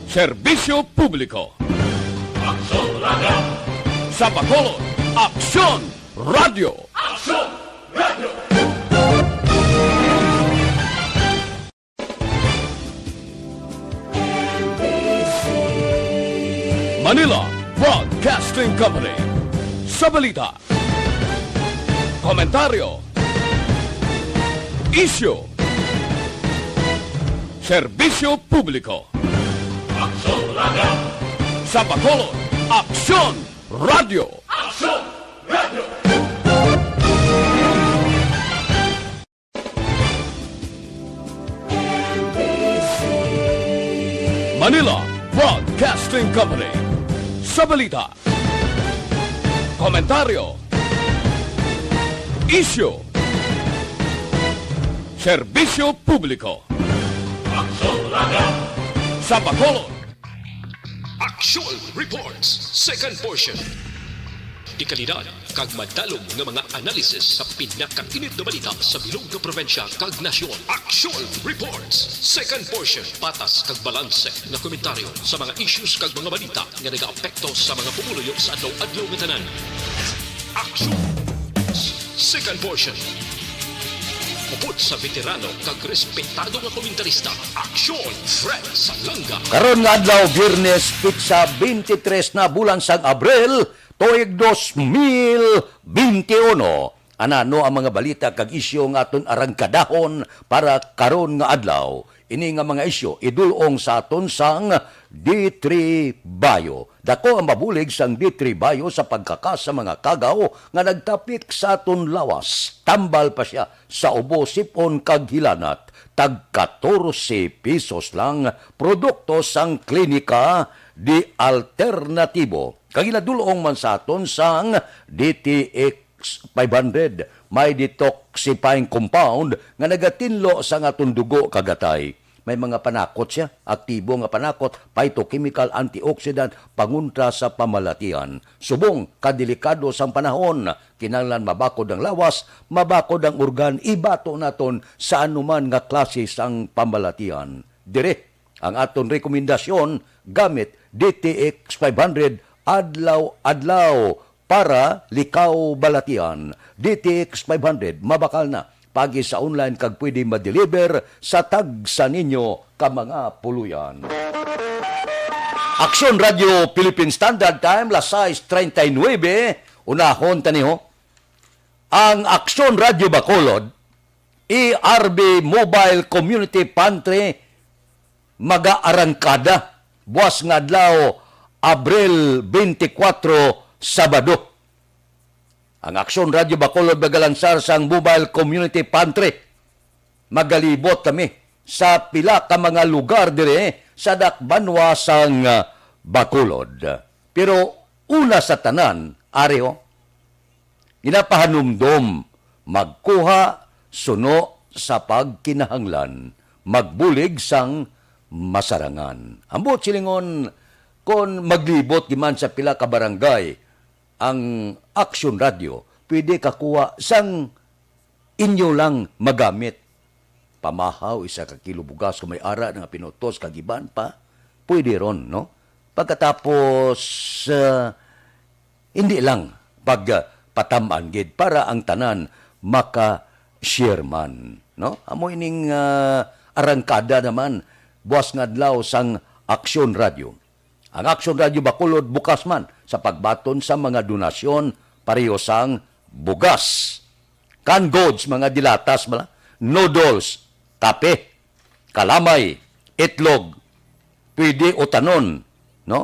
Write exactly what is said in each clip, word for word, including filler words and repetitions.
Serbisyo publiko. Aksyon Radio. Sa Bacolod, Aksyon Radio. Aksyon Radio. Manila Broadcasting Company. Sa balita, komentaryo, isyu, serbisyo publiko. Aksyon Radio. Sa Bacolod, Aksyon Radio. Aksyon Radio. Manila Broadcasting Company. Sa balita, komentaryo, isyu, serbisyo publiko. Aksyon Radio. Sa Bacolod, Aksyon Reports, second portion. Dekalidad kag madalom nga mga analysis sa pinakainit nga balita sa bilog nga probinsya kag nasyon. Aksyon Reports, second portion. Patas kag balanse nga komentaryo sa mga issues kag mga balita nga nagaapekto sa mga pumuluyo sa adlaw-adlaw nga tanan. Aksyon, second portion. Upod sa veterano kag respetado nga komentarista, Aksyon Fred Salanga. Karon nga adlaw, Biyernes, pitsa twenty-three na bulan sang Abril, tuig dos mil benti uno. Anano ang mga balita kag isyu nga aton arangkadahon para karon nga adlaw? Ini nga mga isyu idul-ong sa aton sang D three Bio. Dako ang mabulig sang D three Bio sa pagkakas sa mga kagaw nga nagtapik sa aton lawas. Tambal pa sia sa ubo, sip-on kag hilanat. Tag katorse pesos lang, produkto sang Klinika de Alternatibo. Kag ginadul-ong man sa aton sang D T X five hundred, may detoxifying compound nga nagatinlo sa aton dugo kag atay. May mga panakot sia, aktibo nga panakot, phytochemical, antioxidant, pangontra sa pamalatian. Subong kadelikado sang panahon, kinahanglan mabakod ang lawas, mabakod ang organ, ibato naton sa anuman nga klase sang pamalatian. Dire, ang aton rekomendasyon gamit D T X five hundred adlaw-adlaw para likaw balatian. D T X five hundred, mabakal na. Paagi sa online kag pwede ma-deliver sa tagsa ninyo ka mga puloy-an. Aksyon Radio Philippine Standard Time, las sais treinta y nueve. Unahon ta ni ho. Ang Aksyon Radio Bacolod, A R B Mobile Community Pantry, mag-aarangkada buas nga adlaw, Abril twenty-four, Sabado. Ang Aksyon Radio Bacolod magalansar sang Mobile Community Pantry. Magalibot kami sa pila ka mga lugar diri sa dakbanwa sang, ah, Bacolod. Pero una sa tanan, ari ho, ginapahanumdom, magkuha suno sa pagkinahanglan, magbulig sang masarangan. Ambot silingon, kon maglibot gid man sa pila ka barangay ang Aksyon Radio, pwede kakuha sang inyo lang magamit. Pamahaw, isa ka kilo bugas kung may ara na nga pinutos kag iban pa, pwede ron, no? Pagkatapos, ah, hindi lang pagpatam-an gid para ang tanan maka-share man, no? Amo ining, ah, arangkada naman buas nga adlaw sang Aksyon Radio. Ang Aksyon Radio Bacolod bukas man sa pagbaton sa mga donasyon, pareho sang bugas, canned goods, mga dilatas bala, noodles, kape, kalamay, itlog, pwede utanon, no?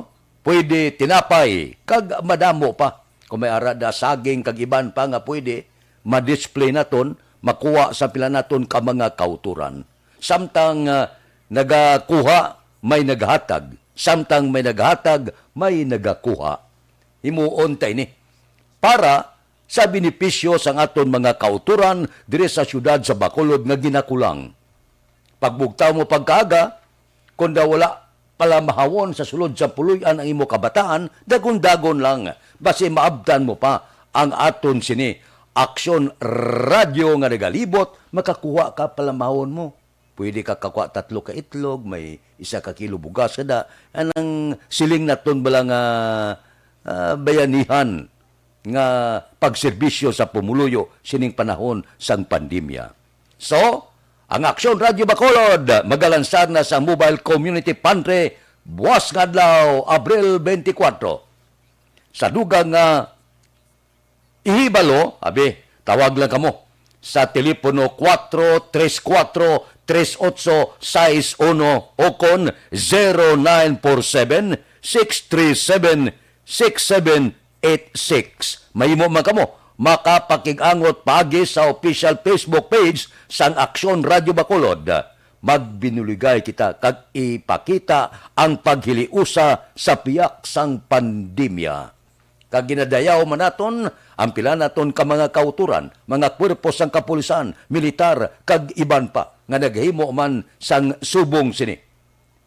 Pwede tinapay, kag madamo pa. Kung may ara da saging kag iban pa nga pwede, ma-display naton, makuha sa pila naton ka mga kauturan. Samtang, ah, nagakuha, may naghatag. Samtang may naghatag, may nagakuha. Himuon ta ini para sa benepisyo sang aton mga kauturan diri sa siyudad sa Bacolod nga ginakulang. Pagbugtaw mo pagkaaga, kon daw wala palamahawon sa sulod sa puloy-an ang imo kabataan, dagon-dagon lang, basi maabtan mo pa ang aton sini Aksyon Radio nga nagalibot, makakuha ka palamahawon mo. Pwede ka kakwa tatlo ka itlog, may isa ka kilo bugas, kada anang siling naton bala nga, ah, bayanihan nga pagserbisyo sa pumuluyo sining panahon sang pandemya. So, ang Aksyon Radyo Bacolod magalansar na sa Mobile Community Pantry buwas nga adlaw, Abril twenty-four. Sa dugang nga ihibalo, abi, tawag lang kamo sa telepono four three four, three eight six uno o kon zero nine four seven, six three seven, six seven eight six. Mahimo man kamo makapakig-angot paagi sa official Facebook page sang Aksyon Radyo Bacolod. Magbinuligay kita kag ipakita ang paghiliusa sa piyak sang pandemya. Kag ginadayaw man naton ang pila naton ka mga kautoran, mga kwerpo sang kapulisan, militar, kag iban pa nga naghimo man sang subong sini.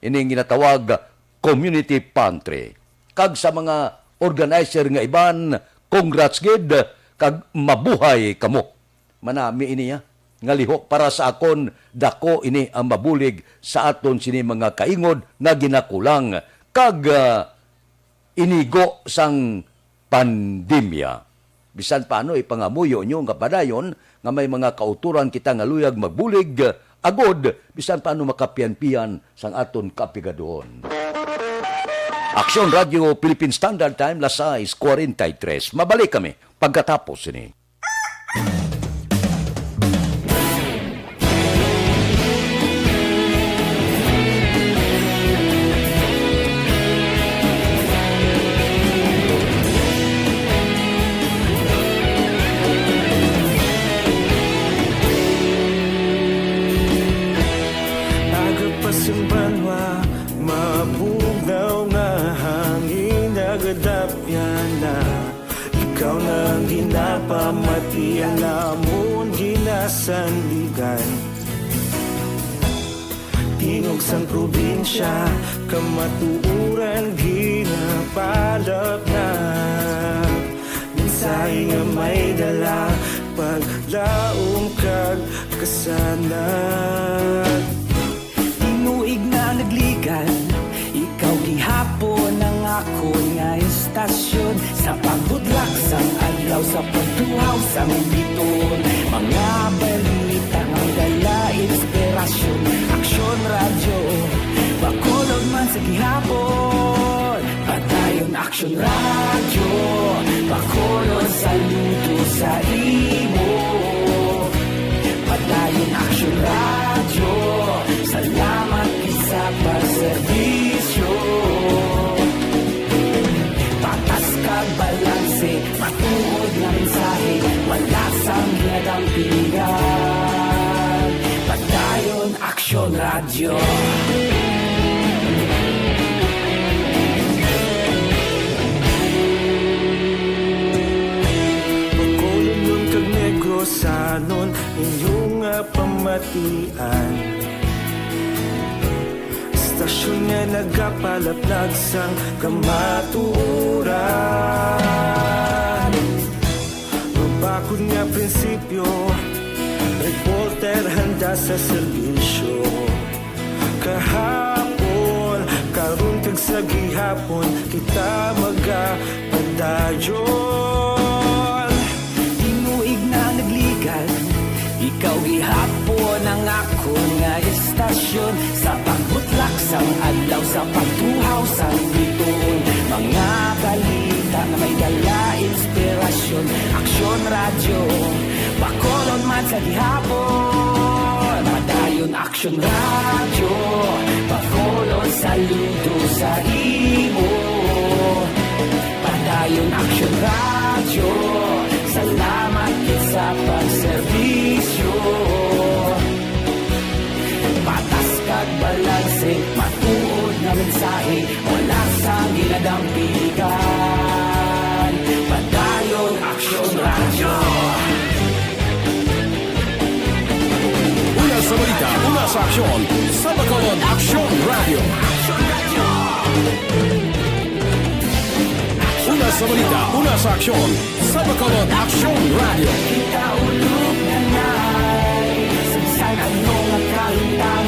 Ining ginatawag community pantry. Kag sa mga organizer nga iban, congrats gid kag mabuhay kamo. Manami ini, ah, nga lihok para sa akon, dako ini ang mabulig sa aton sini mga kaingod nga ginakulang kag, ah, inigo sang pandemya. Bisan paano ipangamuyo nyo nga padayon nga may mga kautoran kita nga luyag magbulig, agod bisan paano makapian-pian sang aton kapigaduhon. Aksyon Radyo Philippine Standard Time, las sais cuarenta y tres. Mabalik kami pagkatapos sini. Aga pa sing banwa, mabugnaw nga hangin, nagadapyan na. Ikaw na ang ginapamati, ang amon ginasandigan. Tingog sang probinsya, kamatuoran ginapalapnag. Mensahe nga may dala, paglaom kag kasanag. Tinuig na nagligan, ikaw gihapon ang akon nga istasyon. Sa pagbutlak sang adlaw, sa pagtuhaw sang biton, mga balita nga may dala inspirasyon. Aksyon Radyo Bacolod man sa gihapon. Padayon Aksyon Radyo Bacolod, saludo sa imo. Padayon Aksyon Radyo, salamat gid sa pagserbisyo. Patas kag balanse, matuod nga mensahe, wala sang ginadampigan. Padayon Aksyon Radyo. Bacolodnon kag Negrosanon, inyo nga pamatian. Istasyon nga nagapalaplag sang kamatuoran. Mabakod nga prinsipyo, reporter handa sa serbisyo. Kahapon, karon kag sa gihapon, kita magapadayon. Tinuig na nagligan, ikaw gihapon ang akon nga istasyon. Sa pagbutlak sang adlaw, sa pagtuhaw sang biton, mga balita nga may dala inspirasyon. Aksyon Radyo Bacolod man sa gihapon. Padayon Aksyon Radyo Bacolod, saludo sa imo. Padayon Aksyon Radyo, salamat gid sa pagserbisyo. Patas kag balanse, matuod nga mensahe, wala sang ginadampigan. Padayon Aksyon Radyo. Una sa balita, una sa aksyon, sa Bacolod Aksyon Radyo. Una sa balita, una sa aksyon, sa Bacolod Aksyon Radyo. Kita ulog na nai, sa bisan ano nga kahimtang,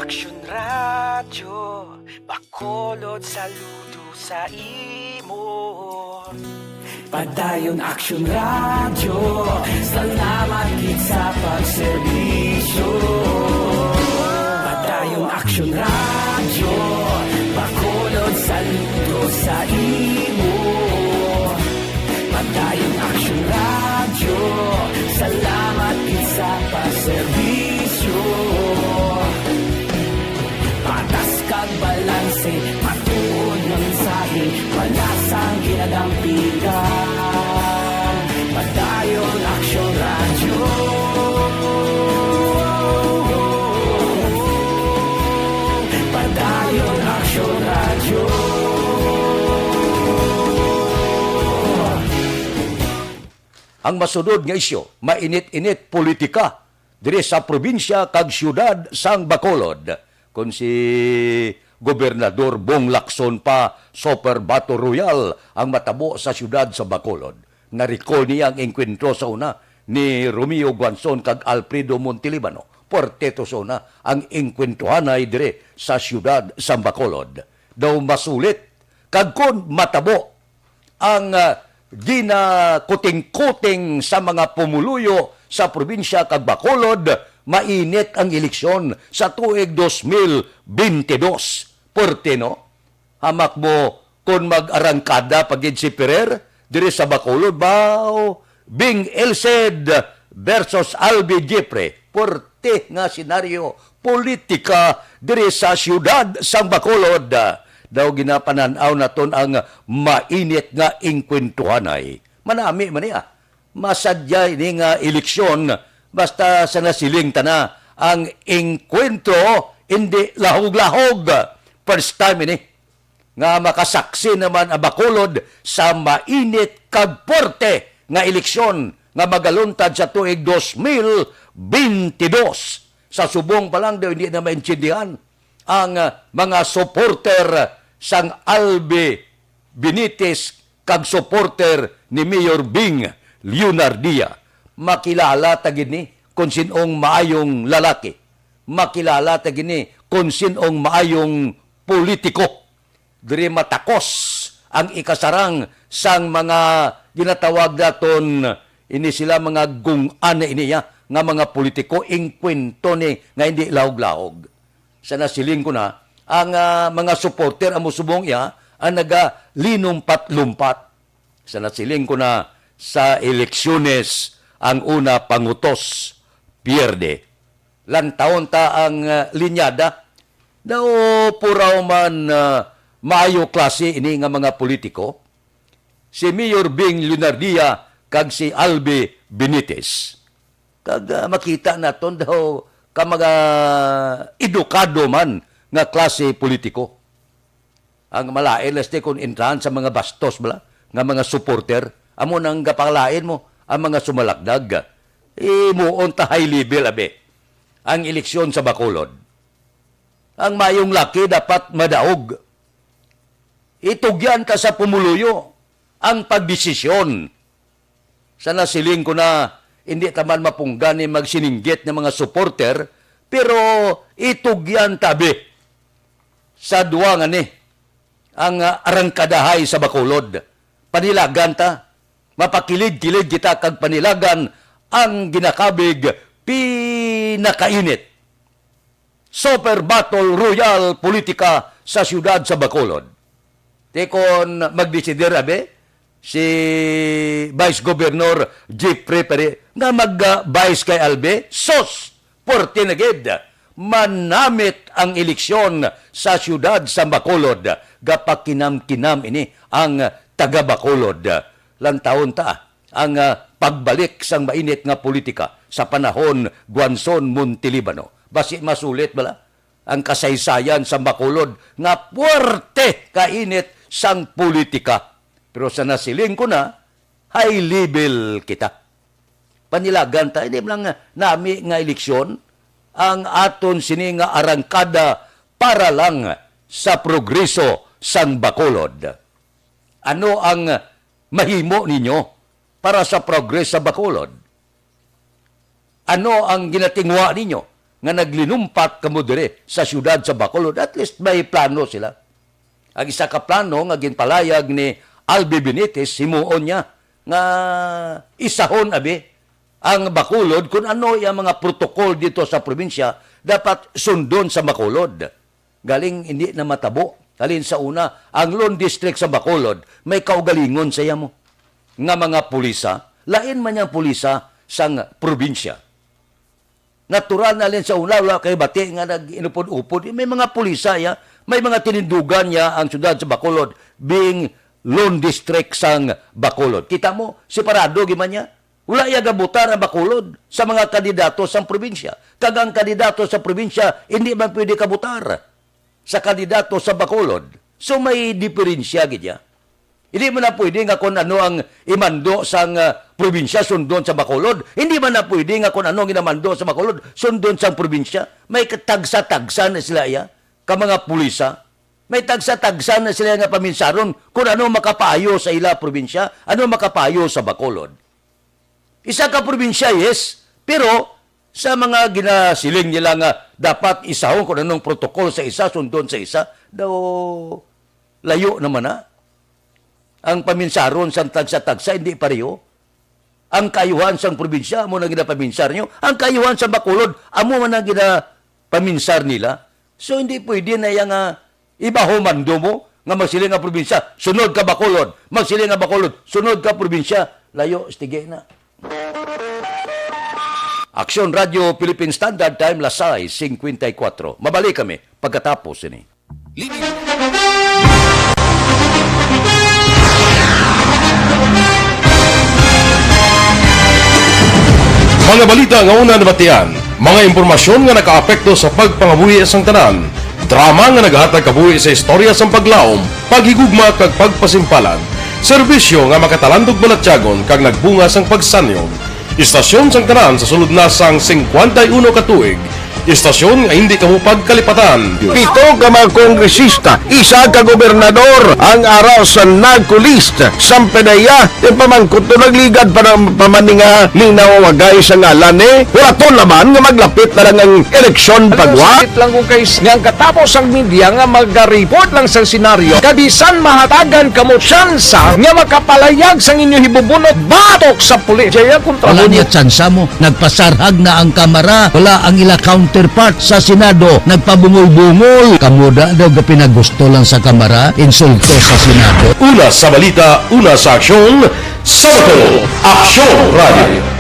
Action Radio, Bacolod, saludo sa imo. Padayon Action Radio, salamat gid sa pagserbisyo. Padayon Action Radio, Bacolod, saludo sa imo. Padayon Action Radio, salamat gid sa pagserbisyo. Patas kag balanse, matuod nga mensahe, wala sang ginadampigan. Padayon Action Radio. Padayon Action Radio. Ang masunod nga isyu, mainit-init politika diri sa probinsya kag siyudad sang Bacolod. Kon si Gobernador Bong Lacson pa, super battle royale ang matabo sa siyudad sa Bacolod. Na-recall niya ang engkwentro sa una ni Romeo Guanzon kag Alfredo Montelibano. Puwerte to sa una ang engkwentrohanay diri sa siyudad sa Bacolod. Daw masulit kag kon matabo ang, ah, ginakuting-kuting sa mga pumuluyo sa probinsya kag Bacolod, mainit ang eleksyon sa tuig dos mil bentidós. Puwerte, no? Hamak mo kon mag-arangkada pa gid si Ferrer diri sa Bacolod, baw, Bing Elcid versus Albi Jeffrey. Puwerte nga senaryo politika diri sa siyudad sang Bacolod. Daw ginapanan-aw naton ang mainit nga engkwentuhanay. Manami man niya. Masadya ini nga eleksyon, basta sa nasiling ta na ang engkwentro, hindi lahog-lahog. First time ini nga makasaksi naman ang Bacolod sa mainit kag puwerte nga eleksyon nga magaluntad sa tuig dos mil bentidós. Sa subong pa lang daw, hindi na maintindihan ang, ah, mga supporter sang Albi Benitez kag supporter ni Mayor Bing Leonardia. Makilala ta gid ni kon sin-ong maayong lalaki. Makilala ta gid ni kon sin-ong maayong politiko. Diri matakos ang ikasarang sang mga ginatawag naton ini sila mga gung-an na ini, ya, nga mga politiko, engkwentro ni nga hindi lahog-lahog. Sa nasiling ko na, ang, ah, mga supporter amo subong iya ang nagalinumpat-lumpat. Sa nasiling ko na, sa eleksyones ang una pangutos, pierde. Lantawon ta ang, ah, linyada. Daw puraw man, ah, maayo klase ini nga mga politiko, si Mayor Bing Leonardia kag si Albi Benitez. Kag, ah, makita naton daw ka mga edukado man nga klase politiko. Ang malain lasti kung intrahan sa mga bastos bala nga mga supporter, amo nang gapalain mo ang mga sumalakdag. Imuon ta high level, abi, ang eleksyon sa Bacolod. Ang mayong laki dapat madaog. Itugyan ta sa pumuluyo ang pagdesisyon. Sa nasiling ko na, hindi ta man mapunggan ni magsininggit nga mga supporter, pero itugyan ta, abi, sa duwa nga ni ang, ah, arangkadahay sa Bacolod. Panilagan ta, mapakilid-kilid kita kag panilagan ang ginakabig pinakainit. Super Battle Royale politika sa siyudad sa Bacolod. Ti kon magdesider, abi, si Vice Governor Jeffrey Pere nga mag, ah, vice kay Albi, sus! Puwerte na gid. Manamit ang eleksyon sa siyudad sa Bacolod. Gapakinam-kinam ini ang taga Bacolod. Lantawon ta ang, ah, pagbalik sang mainit nga politika sa panahon Guanzon Montelibano. Basi masulit bala ang kasaysayan sa Bacolod nga puwerte kainit sang politika. Pero sa nasiling ko na, high level kita. Panilagan ta, hindi lang nami nga eleksyon ang aton sini nga arangkada para lang sa progreso sang Bacolod. Ano ang mahimo ninyo para sa progress sa Bacolod? Ano ang ginatinguha ninyo nga naglinumpat kamo diri sa siyudad sa Bacolod. At least may plano sila. Ang isa ka plano nga ginpalayag ni Albi Benitez, himuon niya nga isahon abi ang Bacolod kung ano ang mga protocol dito sa probinsya dapat sundon sa Bacolod. Galing hindi na matabo. Halin sa una, ang Lone District sa Bacolod may kaugalingon sa iya mo nga mga pulisa, lain man yang pulisa sang probinsya. Natural na, halin sa una, wala kay bati nga nag-inupod-upod. May mga pulisa ya, may mga tinindugan ya ang siyudad sa Bacolod, being Lone District sang Bacolod. Kita mo, separado gyud man niya. Wala iya gabutar ang Bacolod sa mga kandidato sang probinsya. Kag ang kandidato sa probinsya, hindi man pwede kabutar sa kandidato sa Bacolod. So, may diferensya gid ya. Hindi man na pwede nga kung ano ang imando sang, ah, probinsya sundon sa Bacolod. Hindi man na pwede nga kung ano ang ginamando sa Bacolod sundon sang probinsya. May katagsa-tagsa na sila iya, ka mga pulisa. May tagsa-tagsa na sila nga paminsaron kung ano makapaayo sa ila probinsya, ano makapaayo sa Bacolod. Isa ka probinsya, yes, pero sa mga ginasiling nila nga dapat isahon kung anong protocol sa isa, sundon sa isa, daw layo naman na. Ang paminsaron sang tagsa-tagsa hindi pareho. Ang kaayuhan sang probinsya, amo na ginapaminsar nyo. Ang kaayuhan sa Bacolod, amo man ang ginapaminsar nila. So, hindi pwede na iya nga ibaho mando mo nga magsiling ang probinsya, sunod ka Bacolod, magsiling ang Bacolod, sunod ka probinsya, layo, stige na. Aksyon Radio Philippine Standard Time, las sais cincuenta y cuatro. Mabalik kami pagkatapos ini. Mga balita nga una nabatian, mga impormasyon nga nakaapekto sa pagpangabuhi sang tanan, drama nga naghatag kabuhi sa istorya sang paglaom, paghigugma kag pagpasimpalan, serbisyo nga makatalandog balatyagon kag nagbunga sang pagsanyon. Istasyon sang tanan sa sulod na sang singkwenta y uno ka tuig. Istasyon nga hindi kamo pagkalipatan. Pito ka mga kongresista, isa ka gobernador ang ara sa NAGCO list. Sampedeya, yung pamangkot to nagligad pa ng pamaninga, linaw wagay sa ngalan eh. Wala to naman nga maglapit na lang ang eleksyon pagwa. Sakit lang kung kais nga ang katapos ang media nga magaripot lang sa senaryo. Kabisan mahatagan kamo tsansa nga makapalayag sang inyo hibubunot batok sa pulis. Jaya kontra Wala niya tsansa mo. Nagpasarhag na ang Kamara. Wala ang ila counterpart sa Senado. Nagpabungol-bungol. Kamo da daw gapinagusto lang sa Kamara. Insulto sa Senado. Una sa balita, una sa aksyon, sa Bacolod, Aksyon Radio.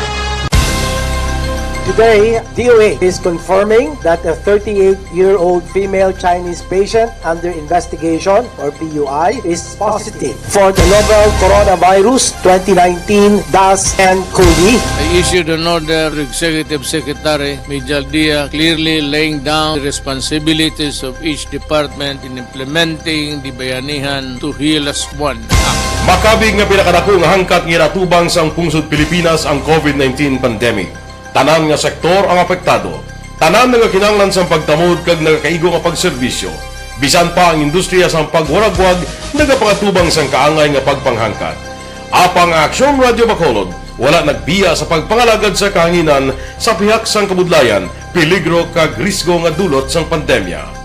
Today, D O A is confirming that a thirty-eight-year-old female Chinese patient under investigation, or P U I, is positive for the novel coronavirus twenty nineteen dash N COVID. I issued an order to Executive Secretary Mijal Dia, clearly laying down the responsibilities of each department in implementing the Bayanihan to Heal as One Act. Makabig nga pinakadako nga hangkat nga ginatubang sang pungsod Pilipinas ang COVID nineteen pandemic. Tanan nga sektor ang apektado. Tanan nagakinahanglan sang pagtamod kag nagakaigo nga pagserbisyo. Bisan pa ang industriya sang pagwaragwag nagapangatubang sang kaangay nga pagpanghangkat. Apang ang Aksyon Radio Bacolod wala nagbiya sa pagpangalagad sa kahanginan sa pihak sang kabudlayan, peligro kag risgo nga dulot sang pandemya.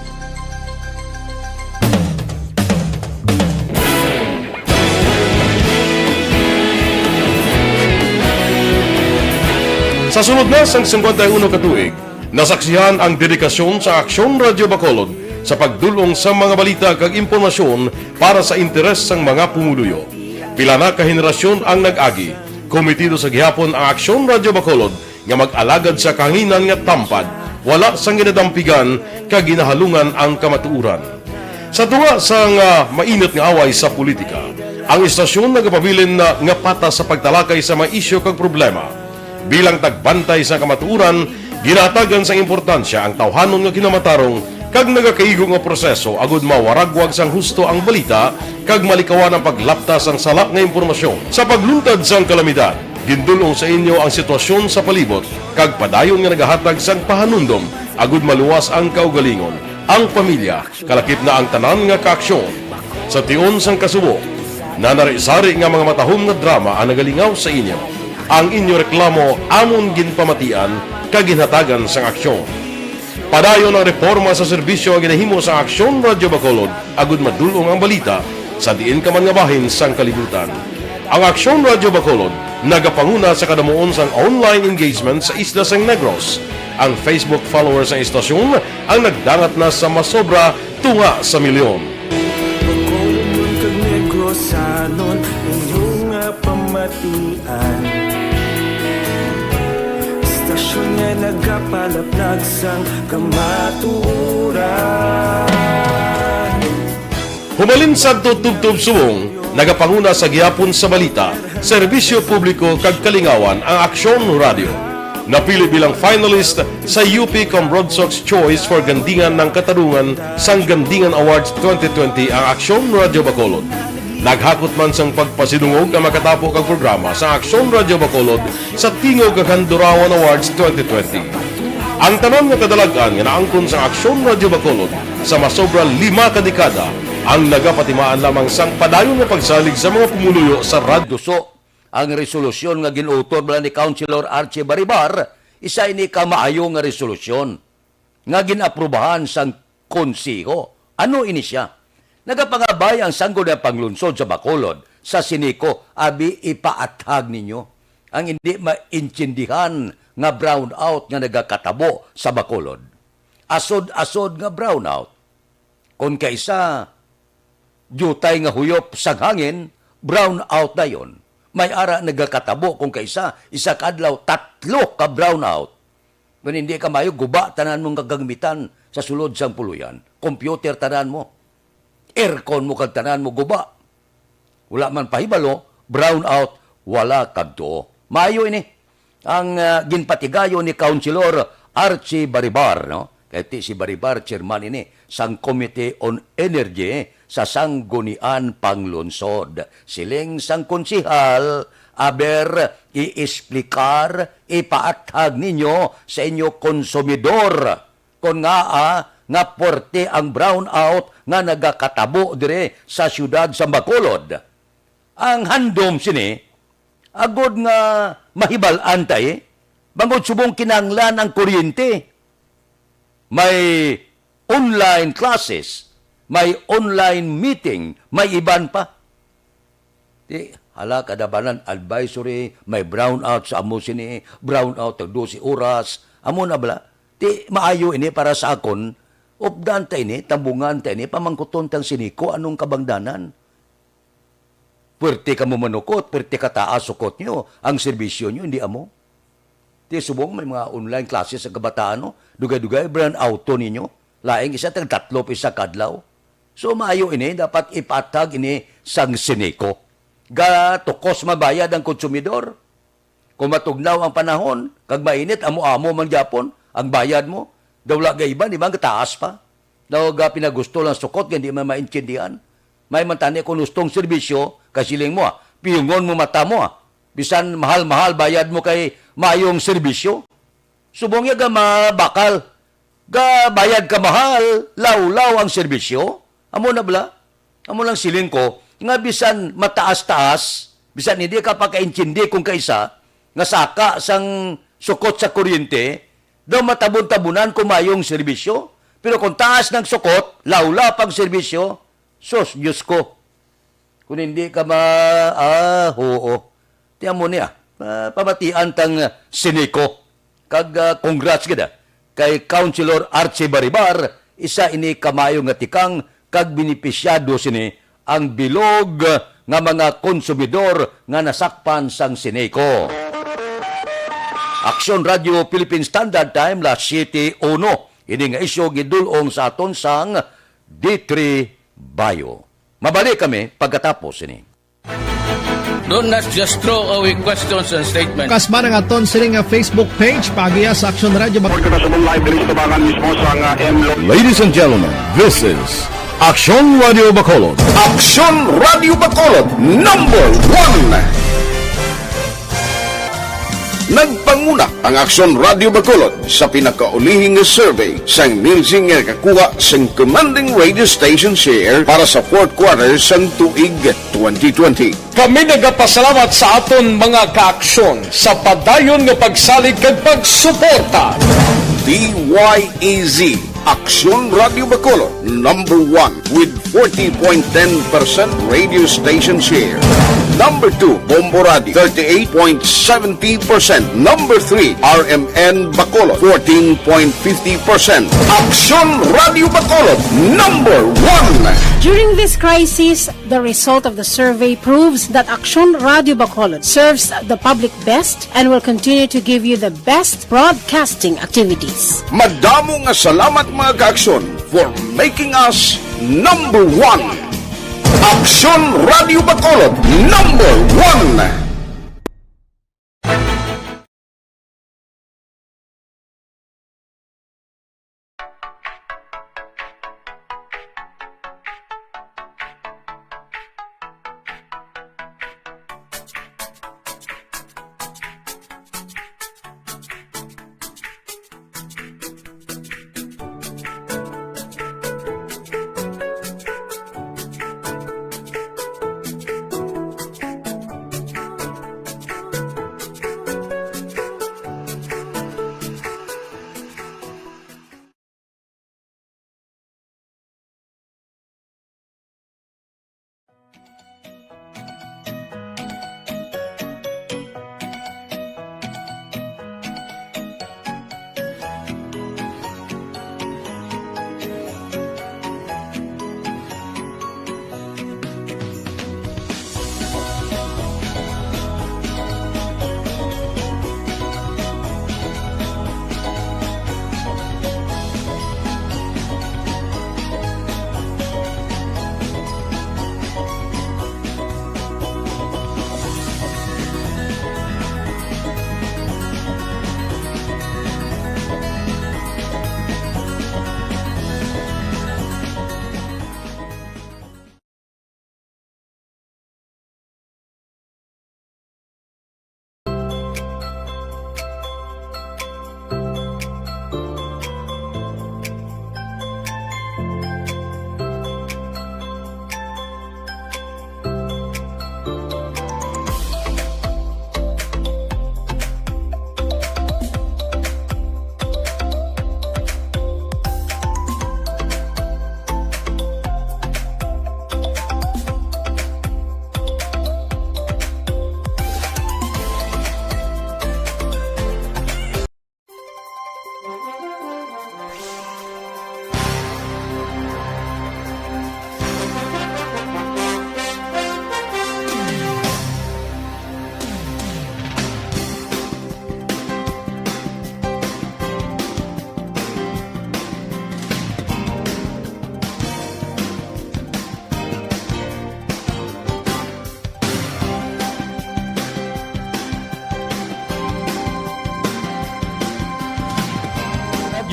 Sa sulod na sang singkwenta y uno ka tuig, nasaksihan ang dedikasyon sa Aksyon Radio Bacolod sa pagdul-ong sa mga balita kag impormasyon para sa interes sang mga pumuluyo. Pila na ka henerasyon ang nag-agi, komitido sa gihapon ang Aksyon Radio Bacolod nga mag-alagad sa kahanginan nga tampad, wala sang ginadampigan kag ginahalungan ang kamatuoran. Sa tunga sang, ah, mainit nga away sa politika, ang istasyon nagapabilin na nga patas sa pagtalakay sa mga isyu kag problema. Bilang tagbantay sa kamatuoran, ginahatagan sang importansya ang tawhanon nga kinamatarong kag nagakaigo nga proseso agud mawaragwag sang husto ang balita kag malikawan ang paglapta sang sala nga impormasyon. Sa pagluntad sang kalamidad, gindul-ong sa inyo ang sitwasyon sa palibot kag padayon nga nagahatag sang pahanumdom agud maluwas ang kaugalingon, ang pamilya, kalakip na ang tanan nga kaaksyon. Sa tion sang kasubo, nanari-sari nga mga matahom nga drama ang nagalingaw sa inyo. Ang inyo reklamo amon ginpamatian kag ginhatagan sang aksyon. Padayon ang reporma sa serbisyo nga ginahimo sa Aksyon Radyo Bacolod, agud madul-ong ang balita sa diin ka man nga bahin sang kalibutan. Ang Aksyon Radyo Bacolod nagapanguna sa kadamuon sang online engagement sa isla sang Negros. Ang Facebook followers sang istasyon ang nagdangat na sa masobra tunga sa milyon. Bacolod kag Negrosanon, inyo nga pamatian. Istasyon nga nagapalaplag sang kamatuoran. Humalin sadto tubtob subong, nagapanguna sa gihapon sa balita, serbisyo publiko kag kalingawan ang Aksyon Radyo. Napili bilang finalist sa U P Cambroadsox Choice for Gandingan ng Katarungan sang Gandingan Awards twenty twenty ang Aksyon Radyo Bacolod. Naghakot man sang pagpasidungog ang makatapo kag programa sa Aksyon Radyo Bacolod sa Tingog kag Handurawan Awards twenty twenty. Ang tanan nga kadalag-an nga naangkon sang Aksyon Radyo Bacolod sa masobra lima ka dekada ang nagapatimaan lamang sang padayon nga pagsalig sa mga pumuluyo sa radyo. Duso ang resolusyon nga gin-utod bala ni Councilor Archie Baribar, isa ini ka maayo nga resolusyon nga gin-aprubahan sang Konseho. Ano ini sia? Nagapangabay ang Sangguniang Panglungsod sa Bacolod sa Sineco, abi ipaathag ninyo ang indi maintindihan nga brownout nga nagakatabo sa Bacolod. Asod-asod nga brownout. Kon kaisa, diutay nga huyop sang hangin, brownout dayon. May ara nagakatabo kon kaisa, isa ka adlaw, tatlo ka brownout. Kon hindi ka maayo, guba tanan mong kagamitan sa sulod sang puloy-an. Computer tanan mo. Aircon mo kag tanan mo guba. Wala man pahibalo, brownout, wala kag tuo. Maayo ini. Ang, ah, ginpatigayon ni Councilor Archie Baribar, no? Kay ti si Baribar, chairman ini sang Committee on Energy sa Sangguniang Panglungsod. Siling sang konsehal, aber, i-explicar, ipaathag ninyo sa inyo konsumidor kon ngaa nga puwerte ang brownout nga nagakatabo diri sa siyudad sa Bacolod. Ang handom sini, agod nga mahibal-an ta, eh, bangod subong kinahanglan ang kuryente. May online classes, may online meeting, may iban pa. Ti, hala, kadabanan, advisory, may brownout sa amo sini, brownout tag dose oras. Amo na bala. Ti, maayo ini para sa akon. Updan ta ini, tambungan ta ini, pamangkuton tang Sineco, anong kabangdanan? Puwerte kamo manukot, puwerte ka taas sukot nyo, ang serbisyo nyo, hindi amo. Ti subong may mga online classes sa kabataan, no? Dugay-dugay, brownout ninyo. Laing isa, tag tatlo pa isa kadlaw. So, maayo ini, dapat ipatag ini sang Sineco. Gatukos mabayad ang konsumidor. Kung matugnaw ang panahon, kag mainit, amo-amo man gyapon ang bayad mo. Daw wala gaiban, di ba, ang taas pa. Daw ga pinagusto lang sukot, nga di man maintindihan. May man tani kung hustong serbisyo, kasiling mo, ah, piyungon mo mata mo, ah. Bisan mahal-mahal bayad mo kay mayong serbisyo. Subong ya ga mabakal. Gabayad ka mahal, lawlaw ang serbisyo. Amo na bala? Amo lang siling ko, nga bisan mataas-taas, bisan hindi ka pakaintindi kung kaisa, nga saka sang sukot sa kuryente, daw matabon-tabunan kung mayong serbisyo. Pero kung taas ng sukot, lawlaw pang serbisyo, sus, Diyos ko. Kung hindi ka ma-, ah, oo. Ti amo niya, ah, pamatian tang Sineco. Kag, ah, congrats gid, ah, kay Councilor Archie Baribar, isa ini ka maayo nga tikang kag benepisyado sini ang bilog nga mga konsumidor nga nasakpan sang Sineco. Aksyon Radio Philippine Standard Time, las siete uno. Ini nga isyu gidul-ong sa aton sang D three Bayo. Mabalik kami pagkatapos sini. Don't not just throw away questions and statements. Kasma nga aton sini nga Facebook page, paagiya sa Aksyon Radio Bac- Report kita sa live diri sa tabangan mismo sa nga M L O. Ladies and gentlemen, this is Aksyon Radio Bacolod. Aksyon Radio Bacolod, number one. Nagpanguna ang Aksyon Radio Bacolod sa pinakaulihi nga survey sang Nielsen nga nakakuha sang commanding radio station share para sa fourth quarter sang tuig twenty twenty. Kami nagapasalamat sa aton mga kaaksyon sa padayon nga pagsalig kag pagsuporta. D Y E Z, Aksyon Radio Bacolod, number one with forty point ten percent radio station share. Number two, Bombo Radio, thirty-eight point seventy percent. Number three, R M N Bacolod, fourteen point fifty percent. Aksyon Radio Bacolod, number one. During this crisis, the result of the survey proves that Aksyon Radio Bacolod serves the public best and will continue to give you the best broadcasting activities. Madamo nga salamat, mga ka-Aksyon, for making us number one. Aksyon Radio Bacolod, number one.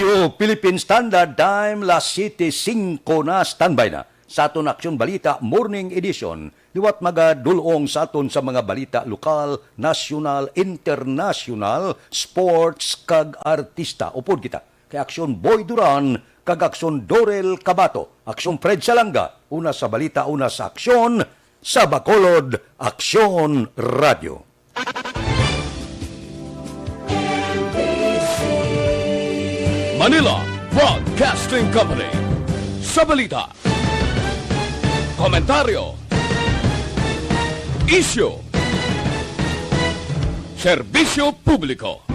Radyo Philippine Standard Time, las siete singko na. Standby na sa aton Aksyon Balita Morning Edition. Liwat magadul-ong sa aton sa mga balita lokal, nasyonal, internasyonal, sports, kag artista. Upod kita kay Aksyon Boy Duran kag Aksyon Dorel Cabato, Aksyon Fred Salanga, una sa balita, una sa aksyon, sa Bacolod, Aksyon Radio. Manila Broadcasting Company. Sa balita, komentaryo, isyu, serbisyo publiko.